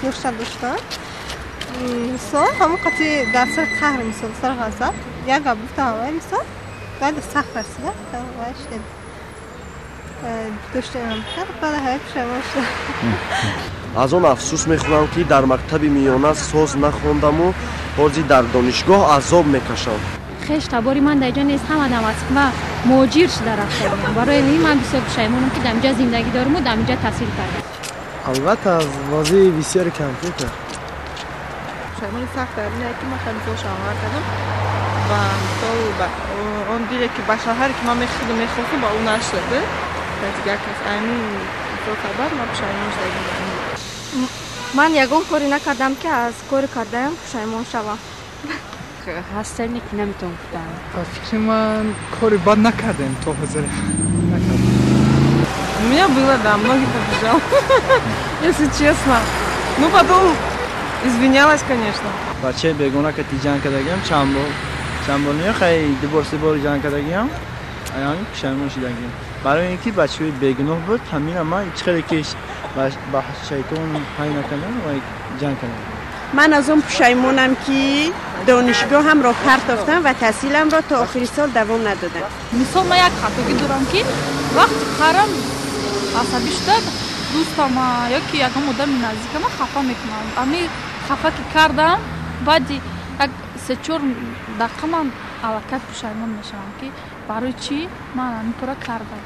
Дӯстам доштам. Мисол, ҳамон қати дар сари қаҳр, мисол, сари ғазаб як гап гуфтам, вай, мисол, баъд сахт расида, вай шудем. Доштем, баъд ҳай пушаймон шудам. Аз он афсӯс мехӯрам, ки дар мактаби миёна соз нахондаму ҳозир дар донишгоҳ азоб мекашам. Хеш табори ман дар ҷо нест, ҳама дар Москва муҳоҷир шуда рафтаам. Барои ин ман бисёр пушаймонам, ки дар инҷа зиндагӣ доруму дар инҷа таҳсил кардам. Албатта, аз бозии бисёри компютер. Пушаймони сахт дар ине, ки ман хеле мисол шавҳар кардам ва мисол он диле, ки ба шавҳаре, ки ман худам мехостам, ба ӯ нашуд, ба дигар кас. Аймин мисол сабаб ман пушаймон шудагим. Ман ягон коре накардам, ки аз кори кардаам пушаймон шавам. Ҳастане, ки наметавон гуфтам. Ба фикри ман, кори бад накардем, то ҳозир накардем. У меня было, да, многих обижал, если честно. Ну, потом извинялась, конечно. Бачаи бегона кати ҷанг кардагиам чанд бор, чанд бор не, хай, ду бор, се бор ҷанг кардагиам, аями пушаймон шудагиам, барои ин ки бачаи бегуноҳ буд. Ҳамина ман чӣ хеле ки ба шайтон ҳай накардам ва ҷанг кардам. Ман аз он пушаймонам, ки донишгоҳамро партофтам ва таҳсиламро то охири сол давом надодам. Мисол, ман як хатогӣ дорам, ки вақти қарам асабӣ шуда, дӯстама ё ки ягон одами наздикама хафа мекунам. Ами хафа ки кардам, баъди як се-чор дақиқа ман аллакай пушаймон мешавам, ки барои чӣ ман ҳамин кора кардам.